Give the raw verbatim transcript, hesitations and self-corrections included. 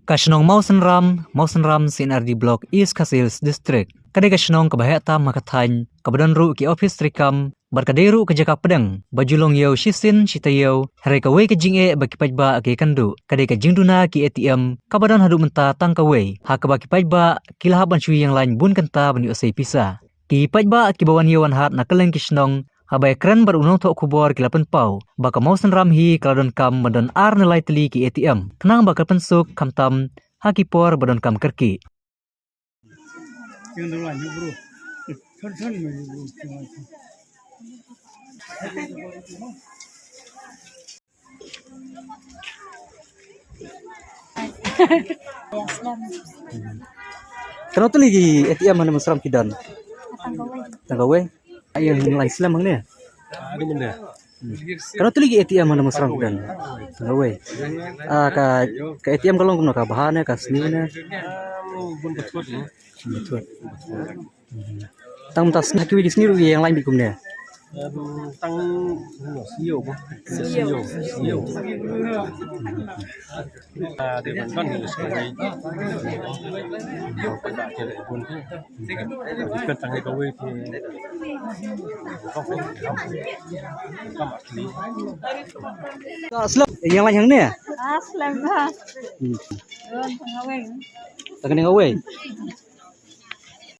Ka shnong Mawsynram, Mawsynram C and R D Block, East Khasi Hills District. Ka dei ka shnong kaba heh tam ha ka thaiñ, kaba don ruh ki ophis treikam, bad ka dei ruh ka jaka pdeng ba ju long ïew shisien shi taïew, hynrei kawei ka jingeh ba ki paidbah ki ïakynduh ka dei ka jingduna ki A T M kaba don haduh mynta tang kawei, ha kaba ki paidbah ki la hap ban shu ïeng lain bun kynta ban ïoh sei pisa. Ki paidbah kiba wan ïew wan hat na kylleng ki shnong, haba ïakren bad u nongthoh khubor, ki la pynpaw ba ka Mawsynram hi ka la donkam ban don ar ne lai tylli ki A T M, khnang ba kan pynsuk khamtam ha ki por ba donkam kyrkieh. Katno tylli ki A T M hane Mawsynram ki don? Tang kawei. Tang kawei. Ai, ïeng lain slem hangne. Katno tylli ki A T M hane Mawsynram ki don? Tang kawei. Ah, ka, ka A T M ka long kumno, ka bha ne, ka sniew ne? Bun ba thut. Tang mynta sniew, ha kiwei ki sngi ruh ïeng lain beit kumne. Em, tang, no, sniew ba. Sniew, sniew. Ah, dei ban ban ni sniew. Ka da ke le bun. Ka tang kawei ke. Ka slem, ïeng lain hangne. Ah, slem ba. Hmm. Don tang kawei. Tang kawei.